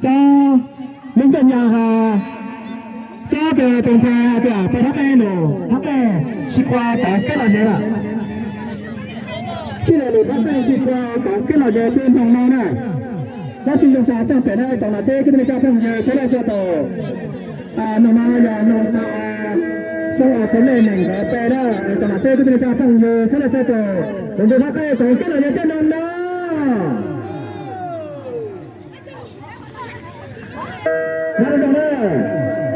Cov lub npaj nyas has, cov tus ntxhais hais tias peb thab qeej lus, thab qeej sib kua tov keb los ze lawm. Sib lus thab qeej sib kua tov keb los ze xwb noog no na. Dab tsi zoo xav txog pem na, tsoom nam txiv kwv tij neej tsa phooj ywg sawv daws txhua tus. Noog no yog noog xov xov lej neeg nkawd pe na, tsoom nam txiv kwv tij neej tsa phooj ywg sawv daws txhua tus, tus ntu thab qeej tov keb los ze coj noog no. Nyob zoo na,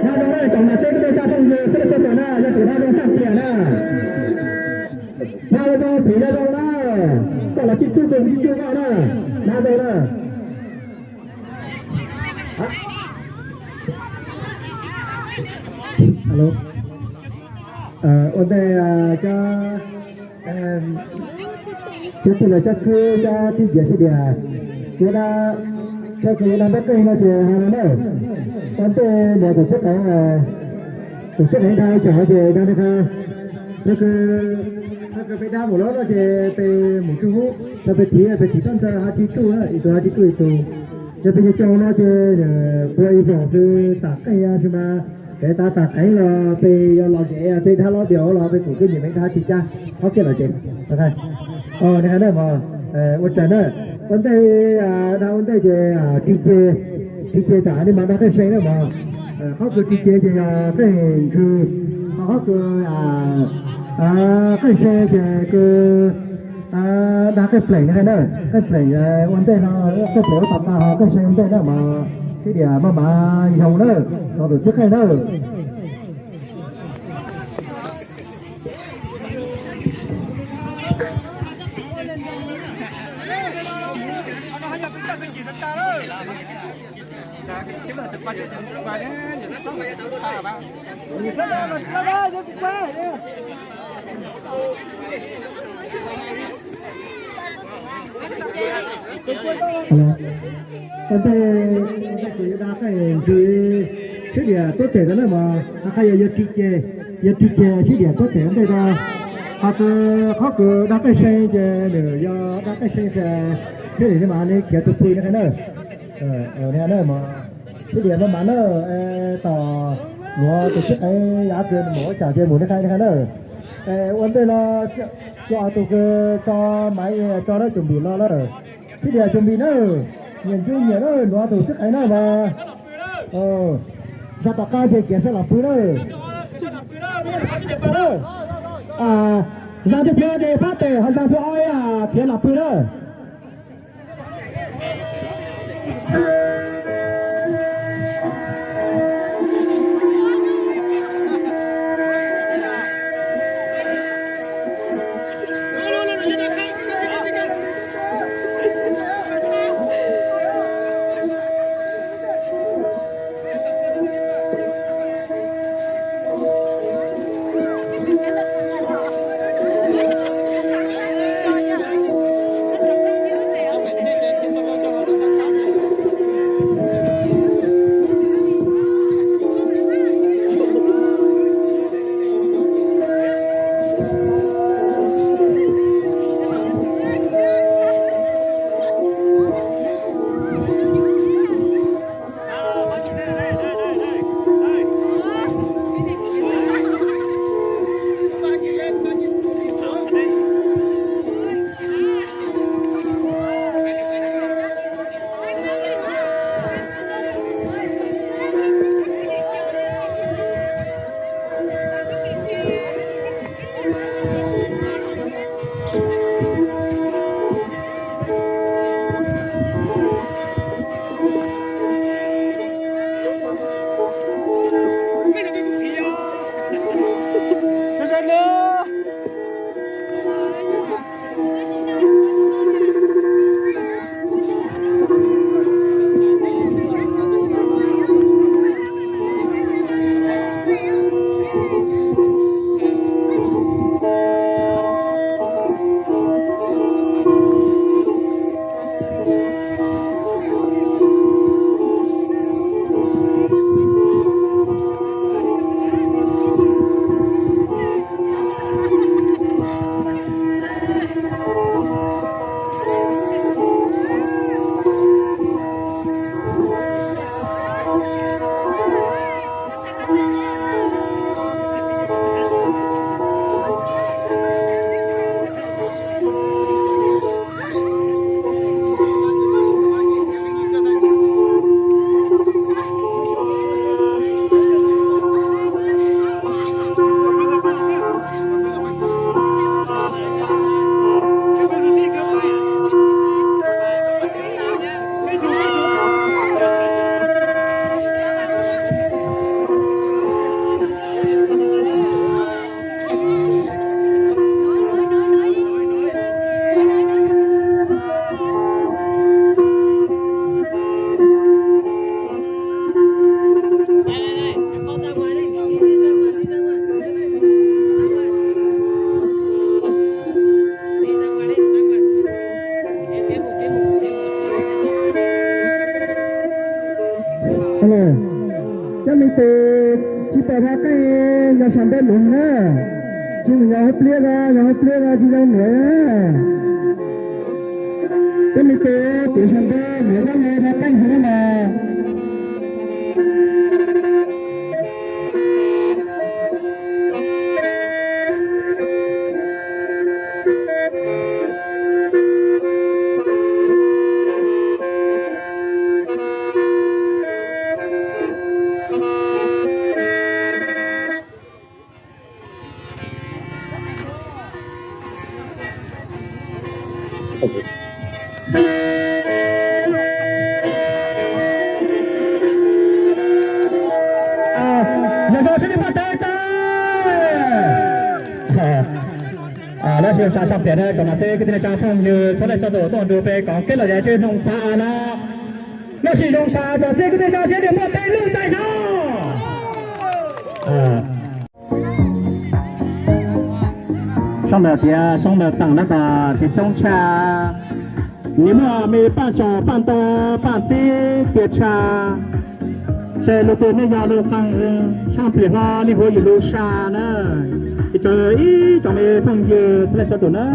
nyob zoo na tsoom nam txiv kwv tij neej tsa phooj ywg sawv daws txhua tus na, yuav tsum nyob zoo tshaj plaws na. Nyob zoo txiv nyob zoo na, koj los tsis tsuj kuv tsis tsuj koj na, nyob zoo na. Alo, ua ntej cov, cov tij laug cov kwv cov tij Nkias sib dias, kuv, thaum kuv yuav dag npab qeej no ces hais no na, ua ntej niam tus txib qeev, tus txib qeev dag cov ces dag li qhov, thaum kws, thaum kws peb dag mus lawm no ces peb mus tsuj hub, thaum peb thim peb thim toj ntxawg ho tsis tsuj, ib tug ho tsis tsuj ib tug. Ces peb cov caum no ces pua ib vog xwb, tam qeej tsis mas peb tas tam qeej los peb yuav los kev peb dag los diam los peb kuj nyiam meej dag tsis caj, qhov kiag los ces, o, nej hais na mog, ua tsaug na. Ua ntej, dag ua ntej ces ris ceg, ris ceg tam nej mas dag qeej see na mog. Qhov kws ris ceg ces yog qeej ntsws, ho qhov kws qeej see ces kws dag qeej pleem na, qeej pleem ua ntej no, qeej pleem ua tom qab ho qeej see ua ntej na mas sib dias maj mam yoo na, no tus txib qeej na. Ua ntej, ua ntej kuv yuav dag qeej ntsws sib dias tuab them rau na mog, ho qhov yog, yog ris ceg, yog ris ceg sib dias tuab them ua ntej rau. Ho qhov kws dag qeej see ces nws yog dag qeej see ces thiaj li nej mas nej khiav tug pw na na. Sib dias maj mam na, tom nuav tus txib qeev yav kws mus ua cas ces mus nej qha na. Ua ntej no, cov tus kws tso maiv tso na, tsuas npim los lawm. Sib dias tsuas npim na, nyiam ntswg nyiam na, nuav tus txib qeev na mas. Zag tom qab ces khiav sawv los pw na. Zag thib peb ces pab tes, ho zag thib ob khiav los pw na. Yog sab npeb luv na, tsis mus yog hauv pliab, yog hauv pliab tsis zoo nuav na. Peb me tub, kuv sab npeb luv dab le no peb heev na. Yog zoo sib ntsib poj teb tsa. Lawv sib sa tshaj plaws na, tsoom nam txiv kwv tij neej tsa phooj ywg txhua leej txhua tus tuaj nrug peb koom kev lom zem txij Noog Xav Av na. Lub sij zoo sa tsoom txiv kwv tij neej tsa siab ntiag muaj tej lwj txais no. Soob ntawd tias soob ntawd teem na, tias soob tshaj, nws muaj me paaj xyoos paaj ntoo paaj txib tiag tshaj. Ces lug twg nej yog lug qee tshaj pliag hlo nej hu yus lug sa na. Ces ib tsoom me phooj ywg txhua leej txhua tus na,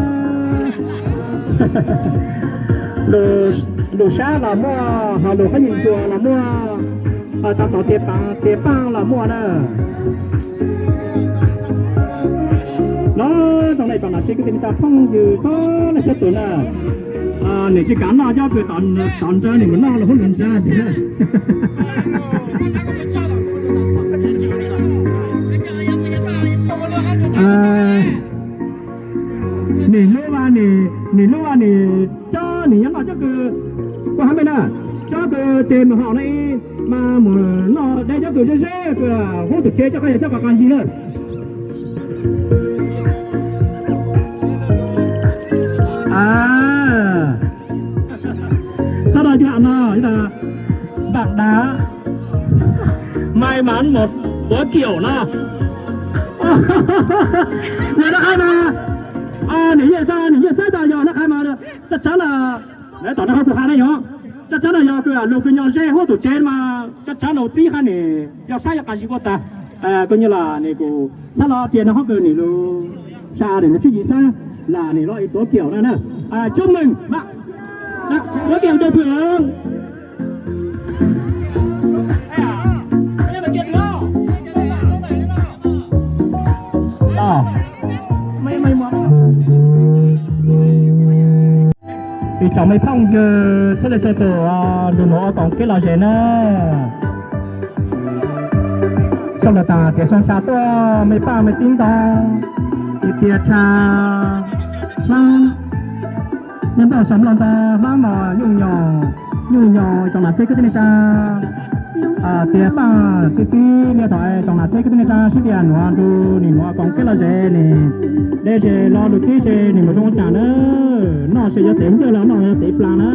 lug sab los muaj, ho lug qhob nyuas ntsuag los muaj, ho tau tod tias paaj tias paaj los muaj na. No, zoo le tsoom nam txiv kwv tij neej tsa phooj ywg txhua leej txhua tus na, nws tsis kav noj cov kws tod ntsa nws mus noj lug huab lug ntsa xwb na. Nws lub, nws lub nws coj nws nyob noj cov kws, kuv hab me na, cov kws tseg mus hom na, mas mus noj deb cov kws ze ze kws huab tus tsev coj qab yog coj kov qab zib na. Sab no yog no, bạn đã may mắn một bữa kiểu no. Yog no qab mas, nws yeej, nws yeej saib tas yog no qab mas, chắc chắn là, tom no ho kuv has na yog, chắc chắn là yog kws lug kws nyob ze huab tus tsev mas chắc chắn là txib hab nws yog saib yog qab zib puab tag, kuj yog las nws kuj xab los tias no ho kws nws lug sa nws tswv yim sab las nws lo ib tuav kiaum no na. Chúc mừng bạn, tuav kiaum dawg pwm. Ib tsoom me phooj ywg txhua leej txhua tus, nrug nuav ua koom kev lom zem na. Xyoo lawm tas tias xyoo tsa tuaj me paj me txib ntoo, tias tias tsa hlab, nyob nplooj xyoo nplooj ntoo hlab mos nyuj nyoos, nyuj nyoos tsoom nam txiv kwv tij neej tsa, tias paj txib txib niaj thaum tsoom nam txiv kwv tij neej tsa sib tias nuav nrug nws nuav koom kev lom zem nws deb ze lo lug txib ze nws mus zoo tsam na, noj ze yuav xev ncauj los noj yuav xev plas na.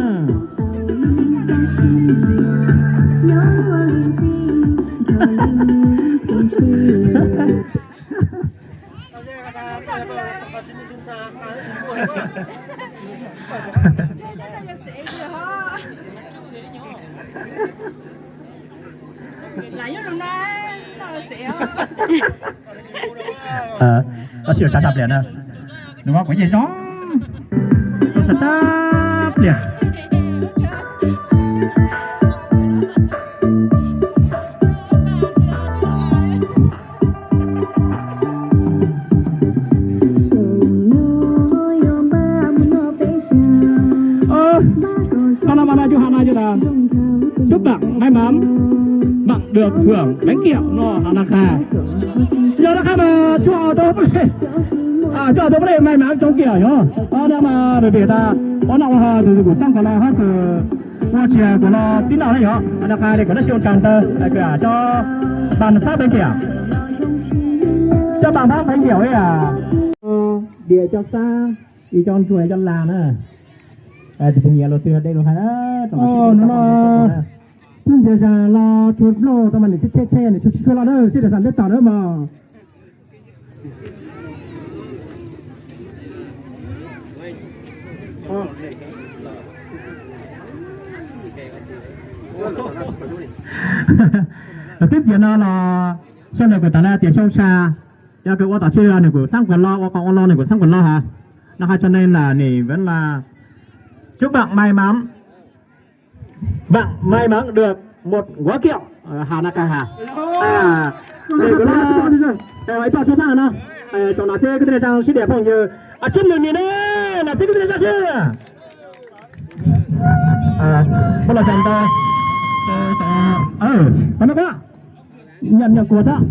Tab sis sab tshaj pliag na, nws muab kuv yeej zoo, sab tshaj pliag. Koj no mas no yus has no yus tas chúc bạn may mắn, bạn được hưởng bánh kẹo no has na qha. Yog na qha mas tsuas tau, tsuas tau peb may mắn coob kiag yog. Ob na mas vim tas ua noj ua haus tus kuv xeeb kuv los hab kws ua tsis kuv los txib noj na yog. Na qha li kuv lab si ua tsaug ntawd kws coj pab bánh kẹo, coj pab bánh kẹo ib yam, diam coj xab, ib coj ntsuag coj las na. Tus phooj ywg los twg de lus hais na, no phooj ywg zag los tshuav nplooj tau mas nws tshe tshe nws tshuav tsis tshua los na, sib dam sam ntev tom na mas. Los twb tias no los Xyoo no kuv tas lawm tias xyoo tshaj, yog kws ua tom tsis nws kuj xab kuas loj, ua qos ua loj nws kuj xab kuas loj hab. Nó hay cho nên là nỉ vẫn là chúc bạn may mắn, bạn may mắn được một gói kẹo Hà Na Kha Hà. Ib tog tsuj tag no, tsoom nam xib kwv tij neej tsaa sib diam phooj ywg, chúc mừng nỉ ne, nam xib kwv tij neej tsaa sib. Muab los tsaa ntau, qhov no koj nyam nyam kuas tag.